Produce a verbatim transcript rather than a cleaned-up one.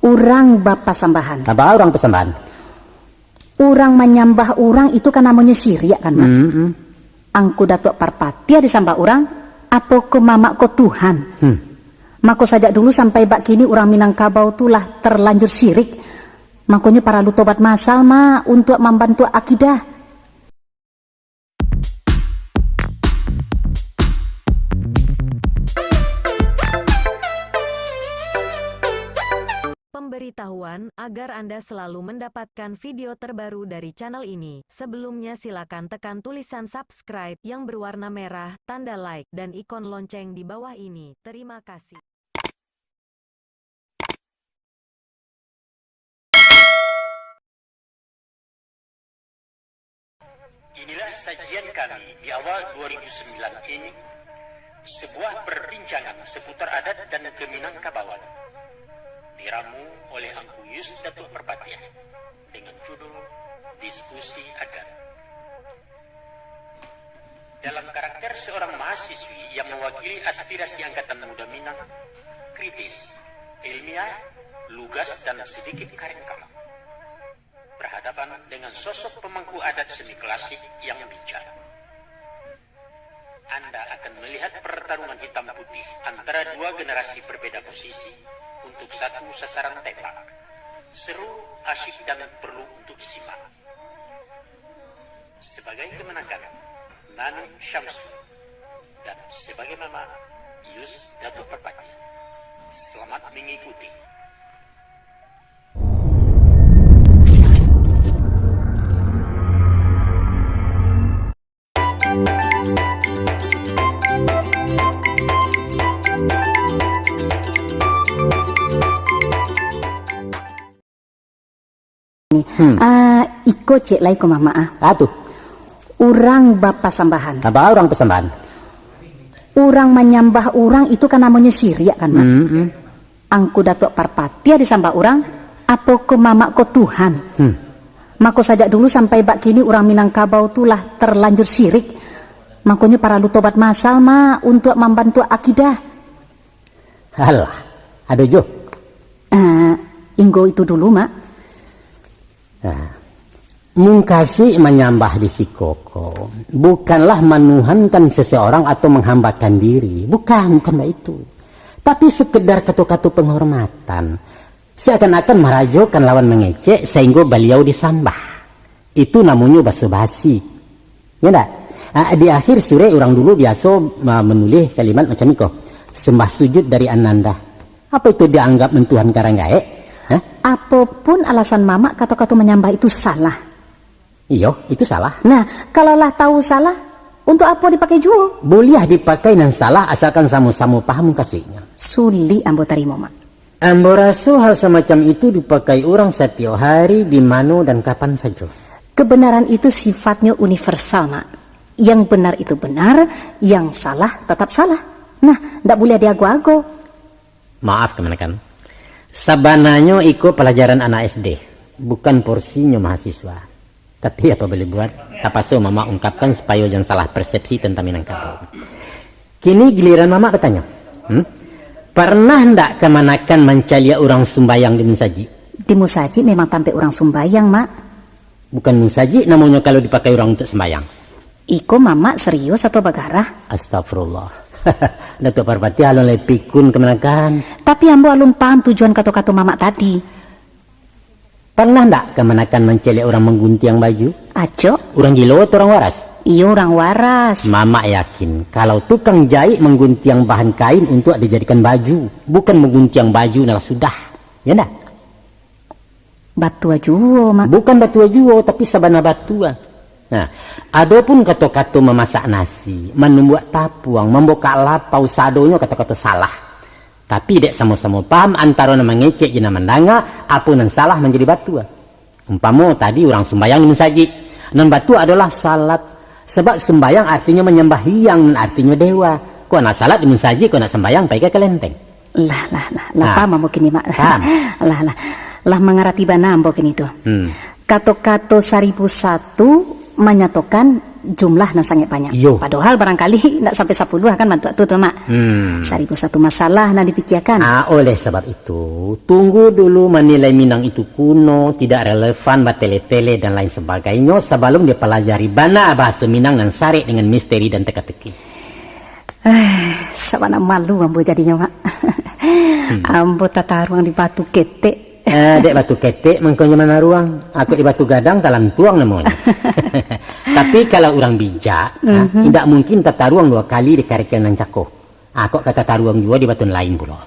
Urang bapasambahan. Apa urang pasambahan? Urang manyambah urang itu kan namonyo syirik kan, Mak? Mm-mm. Angku Datuak Parpatiah disambah urang, apo ko mamak ko Tuhan? Hmm. Mako sajak dulu sampai bak kini urang Minangkabau tu lah terlanjur syirik. Makonyo paralu tobat masal, Mak, untuak mambantuak akidah. Pemberitahuan, agar Anda selalu mendapatkan video terbaru dari channel ini, sebelumnya silakan tekan tulisan subscribe yang berwarna merah, tanda like, dan ikon lonceng di bawah ini. Terima kasih. Inilah sajian kami di awal dua ribu sembilan ini, sebuah perbincangan seputar adat dan keminangkabauan, diramu oleh Angku Yus Datuak Parpatiah, dengan judul Diskusi Adat. Dalam karakter seorang mahasiswi yang mewakili aspirasi Angkatan Muda Minang, kritis, ilmiah, lugas, dan sedikit karengkang, berhadapan dengan sosok pemangku adat semi klasik yang bijak. Anda akan melihat pertarungan hitam putih antara dua generasi berbeda posisi untuk satu sasaran tembak. Seru, asyik, dan perlu untuk disimak. Sebagai kemenakan, Nani Syamsu, dan sebagai mamak, Yus Datuak Parpatiah. Selamat mengikuti. Hmm. Ah, iko cek lai ko mamak ah. Ah, tu. Urang bapasambahan. Apa urang pasambahan? Urang manyambah urang itu kan namonyo syirik kan, Mak? Hmm, hmm. Angku Datuak Parpatiah disambah urang, apo ko mamak ko Tuhan? Hmm. Mako sajak dulu sampai bak kini urang Minangkabau tu lah terlanjur syirik. Makonyo paralu tobat masal, Mak, untuak mambantuak akidah. Alah, ado jo. Ah, inggo itu dulu, Mak. Nah, mungkasuik manyambah di siko ko, bukanlah manuhankan seseorang atau manghambakan diri. Bukan, bukan baitu. Tapi sekedar kato-kato penghormatan. Seakan-akan marajokan lawan mangecek sahinggo baliau disambah. Itu namonyo baso-basi. Ya ndak? Ah, di akhir surek urang dulu biaso, ah, manulih kalimat macam iko, "Sembah sujud dari Ananda." Apa itu dianggap mentuhankan urang gaek? Hah? Apopun alasan mamak, kato-kato manyambah itu salah. Iyo, itu salah. Nah, kalau lah tahu salah, untuk apo dipakai juo? Buliah dipakai nan salah, asalkan samo-samo paham mungkasuiknyo. Sulik ambo tarimo, Mak. Ambo raso hal samacam itu dipakai urang satiok hari, di mano dan kapan sajo. Kebenaran itu sifatnyo universal, Mak. Yang benar itu benar, yang salah tetap salah. Nah, ndak buliah diago-ago. Maaf, kamanakan. Sabananyo iko palajaran anak S D, bukan porsinyo mahasiswa. Tapi apa boleh buat, tapaso mamak ungkapkan supayo jan salah persepsi tantang Minangkabau. Kini giliran mamak batanyo. Hmm? Parnah ndak kamanakan mancaliak urang sumbayang di musajik? Di musajik memang tampek urang sumbayang, Mak. Bukan musajik namonyo kalau dipakai urang untuak sumbayang. Iko mamak serius atau bagarah? Astagfirullah. Datuak Parpatiah alun lai pikun kamanakan. Tapi ambo alun paham tujuan kato-kato mamak tadi. Parnah ndak kamanakan mancaliak urang mangguntiang baju? Acok. Urang gilo atau urang waras? Iyo, urang waras. Mamak yakin, kalau tukang jaik mangguntiang bahan kain untuak dijadikan baju, bukan mangguntiang baju nan lah sudah. Ya ndak? Batua juo, Mak. Bukan batua juo, tapi sabana batua. Nah, adopun kato-kato mamasak nasi, manumbuak tapuang, mambukak lapau, sadonyo kato-kato salah. Tapi dek samo-samo paham antaro nan mangecek jo nan mandanga, apo nan salah manjadi batua. Umpamo tadi urang sumbayang di musajik, nan batua adolah salat. Sabab sumbayang artinyo manyambahyang, nan artinyo dewa. Kok nak salat di musajik, kok nak sumbayang pai ka kalenteng. Lah, lah, lah, lah. Ha. Paham ambo kini, Mak. Paham. Lah, lah. Lah mangarati bana ambo kini tu. Hmm. Kato-kato saribu satu manyatokan jumlah nan sangaik banyak. Iyo. Padohal barangkali ndak sampai sapuluah kan bantuak tu, tu, Mak. Hmm. Saribu satu masalah nan dipikiakan. Ah, oleh sabab itu, tunggu dulu manilai Minang itu kuno, tidak relevan, batele-tele, dan lain sebagainyo sabalum dipalajari bana bahaso Minang nan sarek dengan misteri dan teka-teki. Eh, sabana malu ambo jadinyo, Mak. Hmm. Ambo tataruang di batu ketek. Eh, dek batu ketek mangkonyo manaruang, aku di batu gadang talantuang namonyo. Tapi kalau urang bijak, ha, Mhm. indak mungkin tataruang duo kali di karekian nan cako. Ah, kok ka tataruang juo di batu nan lain pulo.